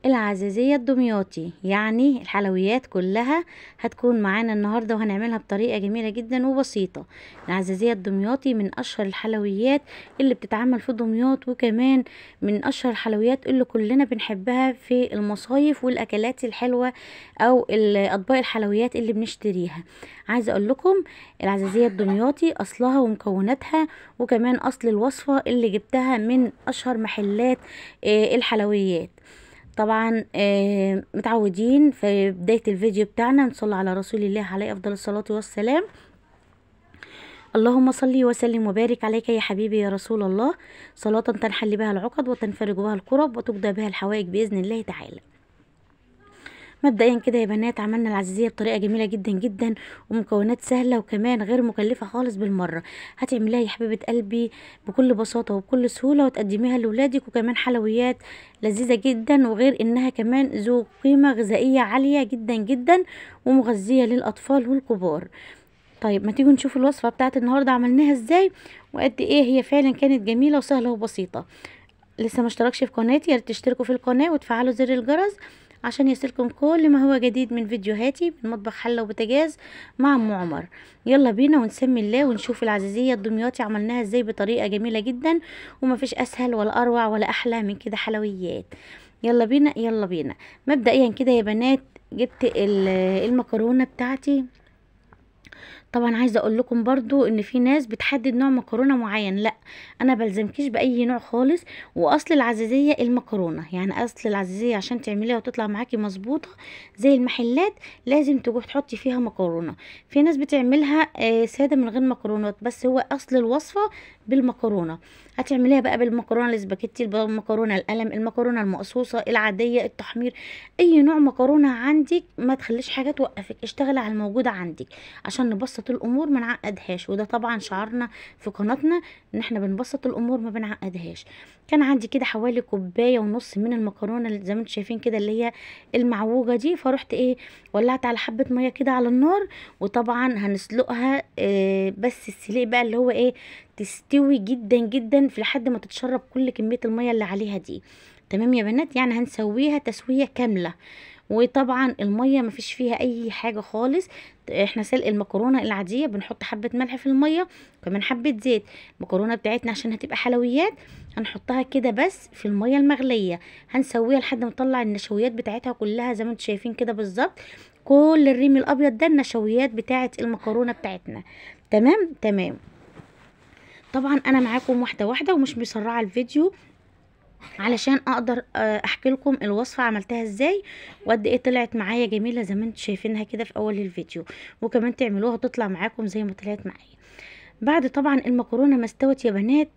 العزيزية الدمياطي، يعني الحلويات كلها هتكون معانا النهاردة وهنعملها بطريقة جميلة جدا وبسيطة. العزيزية الدمياطي من اشهر الحلويات اللي بتتعمل في دمياط، وكمان من اشهر الحلويات اللي كلنا بنحبها في المصايف والاكلات الحلوة او الاطباق الحلويات اللي بنشتريها. عايزة اقول لكم العزيزية الدمياطي اصلها ومكوناتها، وكمان اصل الوصفة اللي جبتها من اشهر محلات الحلويات. طبعا متعودين في بداية الفيديو بتاعنا نصلي على رسول الله عليه افضل الصلاة والسلام. اللهم صل وسلم وبارك عليك يا حبيبي يا رسول الله، صلاة تنحل بها العقد وتنفرج بها الكرب وتقضى بها الحوائج بإذن الله تعالى. مبدئيا كده يا بنات عملنا العزيزية بطريقة جميلة جدا جدا ومكونات سهلة وكمان غير مكلفة خالص بالمرة. هتعمليها يا حبيبة قلبي بكل بساطة وبكل سهولة وتقدميها لولادك، وكمان حلويات لذيذة جدا، وغير انها كمان ذو قيمة غذائية عالية جدا جدا ومغذية للأطفال والكبار. طيب ما تيجوا نشوف الوصفة بتاعت النهاردة عملناها ازاي وقد ايه هي فعلا كانت جميلة وسهلة وبسيطة. لسه ما اشتركش في قناتي يا ريت تشتركوا في القناة وتفعلوا زر الجرس عشان يصلكم كل ما هو جديد من فيديوهاتي من مطبخ حلة وبوتاجاز مع ام عمر. يلا بينا ونسمي الله ونشوف العزيزية الدمياطي عملناها ازاي بطريقة جميلة جدا، ومفيش اسهل ولا اروع ولا احلى من كده حلويات. يلا بينا يلا بينا. مبدئيا كده يا بنات جبت المكرونة بتاعتي. طبعا عايزه اقول لكم برضو ان في ناس بتحدد نوع مكرونه معين، لا انا بلزمكيش باي نوع خالص. واصل العزيزيه المكرونه، يعني اصل العزيزيه عشان تعمليها وتطلع معاكي مظبوطة زي المحلات لازم تروح تحطي فيها مكرونه. في ناس بتعملها ساده من غير مكرونات، بس هو اصل الوصفة بالمكرونه. هتعمليها بقى بالمكرونه الاسباجيتي، المكرونه القلم، المكرونه المقصوصه العادية، التحمير، اي نوع مكرونه عندك. ما تخليش حاجة توقفك، اشتغلي على الموجودة عندك عشان نبسط الامور ما نعقدهاش. وده طبعا شعارنا في قناتنا ان احنا بنبسط الامور ما بنعقدهاش. كان عندي كده حوالي كوباية ونص من المكرونه اللي زي ما انتم شايفين كده اللي هي المعوجه دي، فروحت ايه ولعت على حبه مية كده على النار، وطبعا هنسلقها بس السليق بقى اللي هو ايه تستوي جدا جدا في لحد ما تتشرب كل كمية المية اللي عليها دي. تمام يا بنات، يعني هنسويها تسويه كاملة، وطبعا المية مفيش فيها اي حاجة خالص. احنا سلق المكرونه العادية بنحط حبه ملح في المية وكمان حبه زيت. المكرونه بتاعتنا عشان هتبقى حلويات هنحطها كده بس في المية المغليه، هنسويها لحد ما نطلع النشويات بتاعتها كلها زي ما انتم شايفين كده بالظبط. كل الريم الابيض ده النشويات بتاعه المكرونه بتاعتنا. تمام تمام. طبعا انا معاكم واحدة واحدة ومش مسرعة الفيديو علشان اقدر احكي لكم الوصفة عملتها ازاي وقد ايه طلعت معايا جميلة زي ما انتم شايفينها كده في اول الفيديو، وكمان تعملوها تطلع معاكم زي ما طلعت معايا. بعد طبعا المكرونه ما استوت يا بنات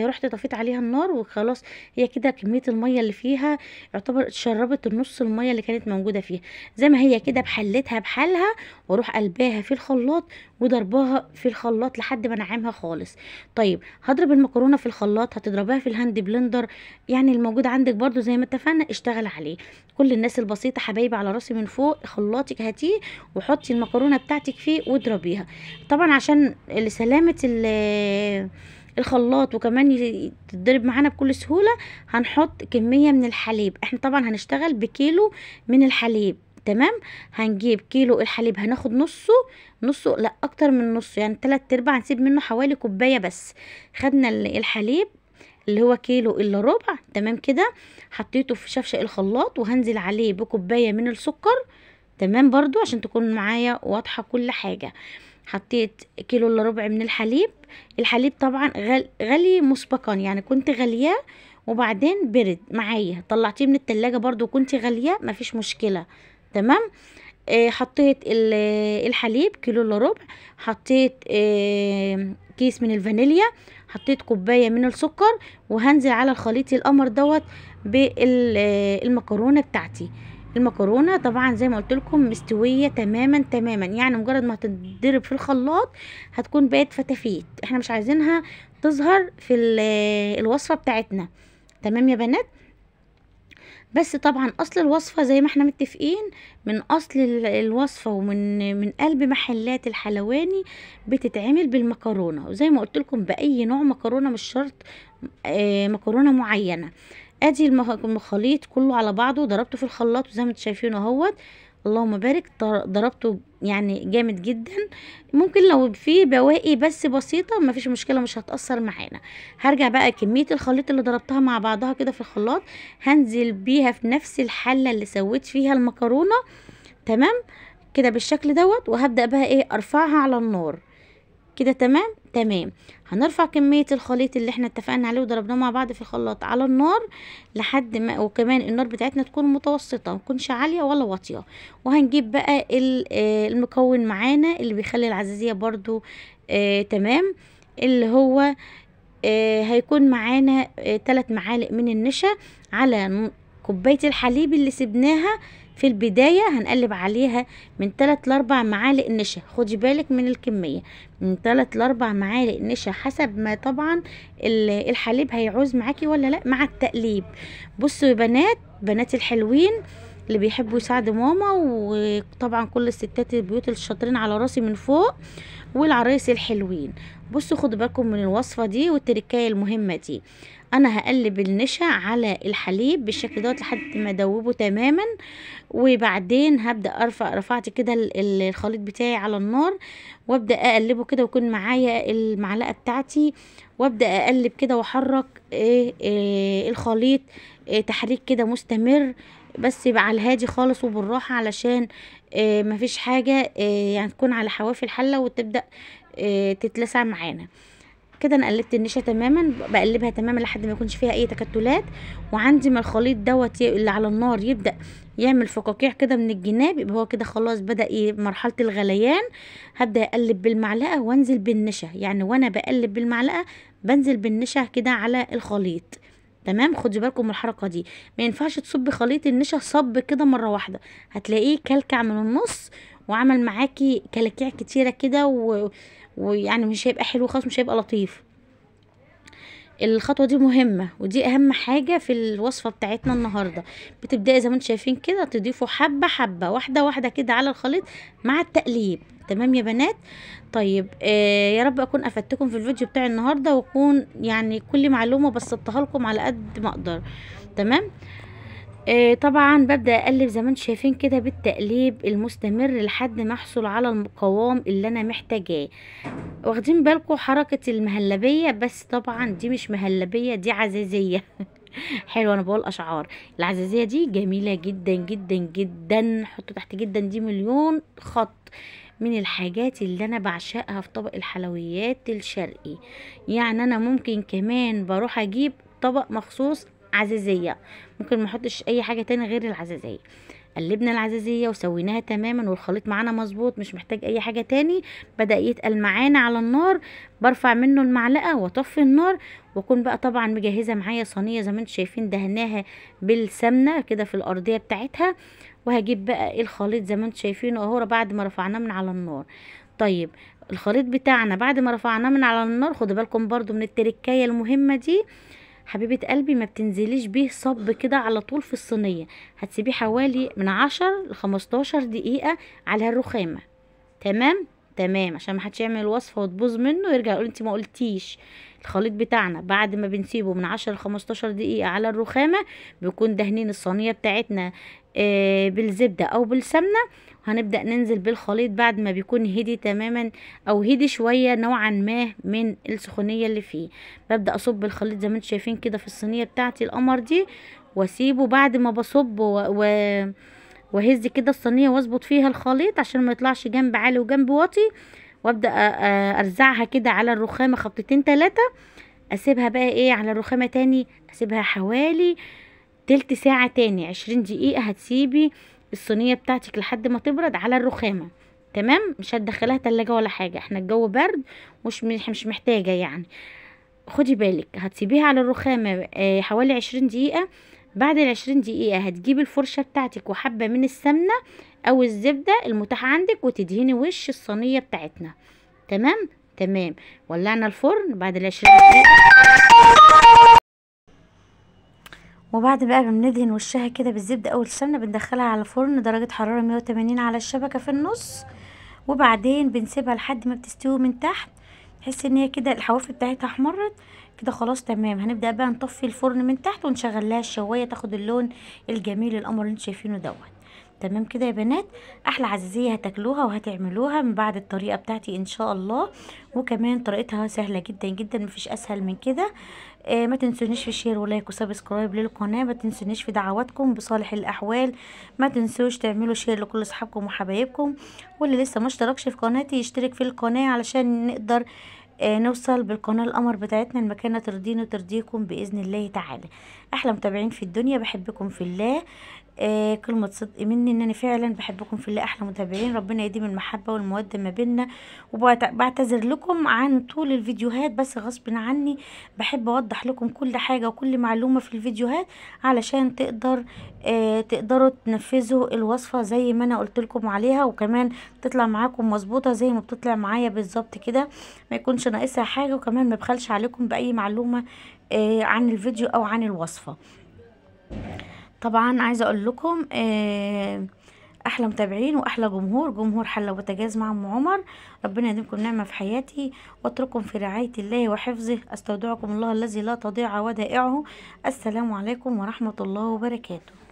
رحت طفيت عليها النار وخلاص. هي كده كمية المية اللي فيها يعتبر اتشربت النص المية اللي كانت موجودة فيها، زي ما هي كده بحلتها بحالها، واروح قلباها في الخلاط وضرباها في الخلاط لحد ما نعمها خالص. طيب هضرب المكرونه في الخلاط، هتضربها في ال hand blender يعني الموجود عندك برده زي ما اتفقنا اشتغل عليه. كل الناس البسيطة حبايبي على راسي من فوق، خلاطك هاتيه وحطي المكرونه بتاعتك فيه واضربيها. طبعا عشان لسلامة الخلاط وكمان تتضرب معانا بكل سهولة هنحط كمية من الحليب. احنا طبعا هنشتغل بكيلو من الحليب. تمام، هنجيب كيلو الحليب هناخد نصه، نصه لا اكتر من نصه، يعني 3/4، هنسيب منه حوالي كوباية بس. خدنا الحليب اللي هو كيلو الا ربع، تمام كده، حطيته في شفشق الخلاط وهنزل عليه بكوبايه من السكر. تمام برضو عشان تكون معايا واضحة كل حاجة. حطيت كيلو الا ربع من الحليب. الحليب طبعا غلي مسبقا، يعني كنت غلياه وبعدين برد معايا، طلعتيه من التلاجة برضو كنت غلياه مفيش مشكلة. تمام. حطيت الحليب كيلو الا ربع، حطيت كيس من الفانيليا، حطيت كوباية من السكر، وهنزل على الخليط القمر دوت بالمكرونه بتاعتي. المكرونه طبعا زي ما قلت لكم مستوية تماما تماما، يعني مجرد ما هتتضرب في الخلاط هتكون بقت فتافيت، احنا مش عايزينها تظهر في الوصفة بتاعتنا. تمام يا بنات. بس طبعا اصل الوصفة زي ما احنا متفقين من اصل الوصفة ومن قلب محلات الحلواني بتتعمل بالمكرونه، وزي ما قلت لكم باي نوع مكرونه، مش شرط مكرونه معينة. ادي الخليط كله على بعضه، ضربته في الخلاط وزي ما انتم شايفين اهوت، اللهم بارك، ضربته يعني جامد جدا. ممكن لو في بواقي بس بسيطة ما فيش مشكلة، مش هتاثر معانا. هرجع بقى كمية الخليط اللي ضربتها مع بعضها كده في الخلاط، هنزل بيها في نفس الحلة اللي سويت فيها المكرونه، تمام كده بالشكل دوت. وهبدا بقى ايه، ارفعها على النار كده، تمام تمام. هنرفع كمية الخليط اللي احنا اتفقنا عليه وضربناه مع بعض في الخلاط على النار لحد ما، وكمان النار بتاعتنا تكون متوسطه، ما تكونش عالية ولا واطية. وهنجيب بقى المكون معانا اللي بيخلي العزيزيه برضو تمام، اللي هو هيكون معانا 3 معالق من النشا على كوباية الحليب اللي سبناها في البداية. هنقلب عليها من 3 ل4 معالق نشا، خدي بالك من الكمية، من 3 ل4 معالق نشا حسب ما طبعا الحليب هيعوز معاكي ولا لا مع التقليب. بصوا يا بنات، بنات الحلوين اللي بيحبوا يساعدوا ماما، وطبعا كل الستات البيوت الشاطرين على راسي من فوق، والعرايس الحلوين، بصوا خدوا بالكم من الوصفة دي والتركايه المهمة دي. انا هقلب النشا على الحليب بالشكل دوت لحد ما ادوبة تماما، وبعدين هبدا ارفع، رفعت كده الخليط بتاعي على النار، وابدا اقلبه كده، ويكون معايا المعلقة بتاعتي، وابدا اقلب كده واحرك الخليط تحريك كده مستمر، بس يبقى على الهادي خالص وبالراحه، علشان مفيش حاجة يعني تكون على حواف الحلة وتبدا تتلسع معانا كده. انا قلبت النشا تماما، بقلبها تماما لحد ما يكونش فيها اي تكتلات. وعندي ما الخليط دوت اللي على النار يبدا يعمل فقاقيع كده من الجناب، يبقى هو كده خلاص بدا مرحلة الغليان. هبدا اقلب بالمعلقه وانزل بالنشا، يعني وانا بقلب بالمعلقه بنزل بالنشا كده على الخليط، تمام. خدوا بالكم من الحركة دي، ما ينفعش تصبي خليط النشا صب كده مرة واحدة، هتلاقيه كلكع من النص وعمل معاكي كلاكيع كتيرة كده، ويعني مش هيبقى حلو خالص، مش هيبقى لطيف. الخطوة دي مهمة، ودي اهم حاجة في الوصفة بتاعتنا النهارده. بتبداي زي ما انتم شايفين كده تضيفوا حبه حبه، واحدة واحدة كده على الخليط مع التقليب، تمام يا بنات. طيب يا رب اكون افدتكم في الفيديو بتاع النهارده، واكون يعني كل معلومة بسطتها لكم على قد ما اقدر، تمام. طبعا ببدا اقلب زي ما انتم شايفين كده بالتقليب المستمر لحد ما احصل على القوام اللي انا محتاجاه. واخدين بالكم حركة المهلبيه، بس طبعا دي مش مهلبية، دي عزيزيه. حلو، انا بقول اشعار العزيزيه دي جميلة جدا جدا جدا، حطوا تحت جدا دي مليون خط. من الحاجات اللي انا بعشقها في طبق الحلويات الشرقي، يعني انا ممكن كمان بروح اجيب طبق مخصوص عزيزية، ممكن ما احطش اي حاجة تاني غير العزيزية. قلبنا العزيزية وسويناها تماما، والخليط معانا مظبوط، مش محتاج اي حاجة تاني. بدأ يتقل معانا على النار، برفع منه المعلقة واطفي النار، واكون بقى طبعا مجهزة معايا صينية زي ما انتم شايفين دهناها بالسمنة كده في الارضية بتاعتها، وهجيب بقى الخليط زي ما انتم شايفينه اهو بعد ما رفعناه من على النار. طيب الخليط بتاعنا بعد ما رفعناه من على النار، خدوا بالكم برضو من التركايه المهمة دي حبيبه قلبي، ما بتنزليش بيه صب كده على طول في الصينية، هتسيبيه حوالي من 10 ل 15 دقيقة على الرخامه، تمام تمام، عشان ما حدش يعمل الوصفة وتبوظ منه يرجع يقول انت ما قلتيش. الخليط بتاعنا بعد ما بنسيبه من 10 ل 15 دقيقة على الرخامه، بيكون دهنين الصينية بتاعتنا بالزبده او بالسمنه، وهنبدا ننزل بالخليط بعد ما بيكون هدي تماما او هدي شوية نوعا ما من السخونيه اللي فيه. ببدا اصب الخليط زي ما انتم شايفين كده في الصينية بتاعتي القمر دي، واسيبه بعد ما بصب وهز كده الصينية واظبط فيها الخليط عشان ما يطلعش جنب عالي وجنب واطي، وابدا ارزعها كده على الرخامه خبطتين ثلاثة. اسيبها بقى ايه على الرخامه تاني، اسيبها حوالي تلت ساعة تاني، 20 دقيقة. هتسيبي الصينية بتاعتك لحد ما تبرد على الرخامه، تمام. مش هتدخلها تلاجة ولا حاجة، احنا الجو برد مش محتاجه يعني. خدي بالك هتسيبيها على الرخامه حوالي 20 دقيقة. بعد 20 دقيقة هتجيبي الفرشة بتاعتك وحبة من السمنة او الزبدة المتاحة عندك، وتدهني وش الصينية بتاعتنا، تمام تمام. ولعنا الفرن بعد 20 دقيقة، وبعد بقى بندهن وشها كده بالزبدة او السمنة، بندخلها على الفرن درجة حرارة 180 على الشبكة في النص، وبعدين بنسيبها لحد ما بتستوي من تحت، تحس ان هي كده الحواف بتاعتها احمرت. كده خلاص تمام. هنبدا بقى نطفي الفرن من تحت ونشغل لها الشوايه تاخد اللون الجميل القمر اللي انتوا شايفينه دوت. تمام كده يا بنات، احلى عزيزيه هتاكلوها وهتعملوها من بعد الطريقة بتاعتي ان شاء الله، وكمان طريقتها سهلة جدا جدا، مفيش اسهل من كده. ما تنسونيش في share و like و subscribe للقناة، ما تنسونيش في دعواتكم بصالح الاحوال، ما تنسوش تعملوا share لكل اصحابكم وحبايبكم، واللي لسه ما اشتركش في قناتي يشترك في القناة علشان نقدر نوصل بالقناة القمر بتاعتنا المكانة ترضينا وترضيكم باذن الله تعالى. احلى متابعين في الدنيا، بحبكم في الله. كلمة صدق مني ان انا فعلا بحبكم في الله. احلى متابعين، ربنا يديم المحبة والمودة ما بيننا. وبعتذر لكم عن طول الفيديوهات، بس غصب عني بحب اوضح لكم كل حاجة وكل معلومة في الفيديوهات علشان تقدروا تنفذوا الوصفة زي ما انا قلت لكم عليها، وكمان تطلع معاكم مظبوطة زي ما بتطلع معايا بالظبط كده، ما يكونش ناقصها حاجة، وكمان ما بخلش عليكم باي معلومة عن الفيديو او عن الوصفة. طبعا عايزه اقول لكم احلى متابعين واحلى جمهور، جمهور حله وبوتاجاز مع ام عمر. ربنا يديمكم نعمه في حياتي، واترككم في رعاية الله وحفظه. استودعكم الله الذي لا تضيع ودائعه. السلام عليكم ورحمة الله وبركاته.